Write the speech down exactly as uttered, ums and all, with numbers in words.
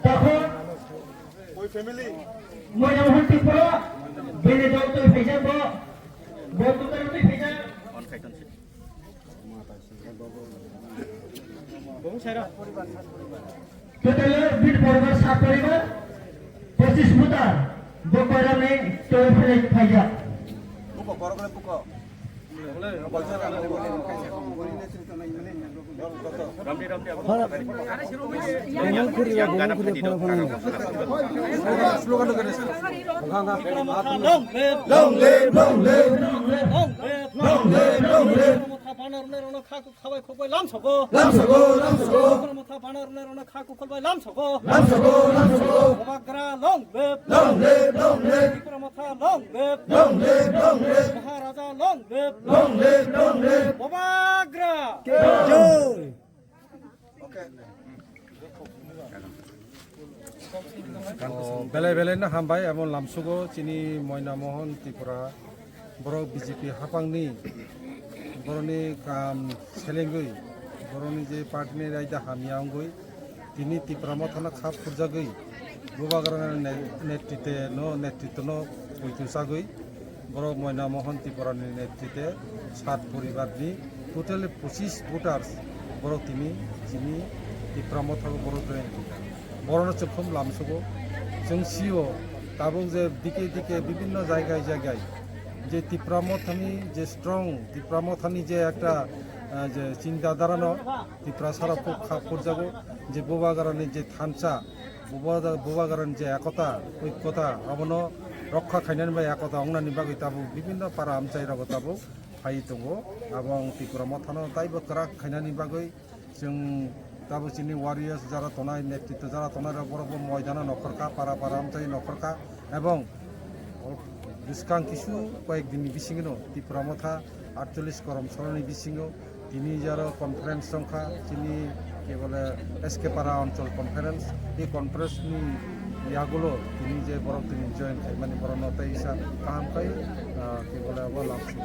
Tokho Moina Mohan Tripura, bini dol twi phaijak bo, bo kwtal twi phaijak. Total bid poribar sat poribar, pochis voter, bo koiramni twi phaijak. Long live, long live, long live. Long live, long live, long live. Long live, long live. Tipra Motha bana rwnai rwno kha khabai khokbai lamsogo. Lamsogo, lamsogo. Tipra Motha bana rwnai rwno kha kholbai lamsogo. Lamsogo, lamsogo. Bubagra long live. Long live, long live. Tipra Motha long live. Long live, long live. Maharaja long live. Long live, long live. Bubagra. Jai. O, belai belai no hambai, abo lamsugo chini Moina Mohan Tripura, borok B J P hapangni, boroni kam selengwi, boroni je party ni raida hamya wngwi, tini Tipra Mothano kha phurjagwi, Bubagra ne-, netrite no, netrito no poito sagwi, borok Moina Mohan Tripura ni netrite sat poribar ni totally pochis voters borok tini chini Tipra Motha o borok join khaikha. Borok no chwng khum lamsugo. Chwng sio tabuk je dike dike bibinno jaigai jaigai je Tipra Motha ni je strong, Tipra Motha ni je ekta, ah, je chinta dhara no Tiprasa rok khub kha phurjago je Bubagra ni je thansa, Buba-, Bubagra ni je ekota, oikota, abono rokha khainani bai ekota wngnani bagwi tabuk bibinno para amchai rogo tabuk phai tongo. Abo ang Tipra Mothano taibo kwrak khainani bagwi chwng tabuk chini warriors jara tongnai, netrito jara tongnai rok borokbo moidano nokhorkha, para para amchai nokhorkha, ebong bwskang kisu koyek dinni bisingino Tipra Motha atchollish korom soroni bisingo tini jaro conference tongkha, chini ke bole S K Para Anchal Conference. Ei conference ni yagulo tini je borok tini join khaimani borokno tei isa kaham khai, ah, ke bole abo lamsu.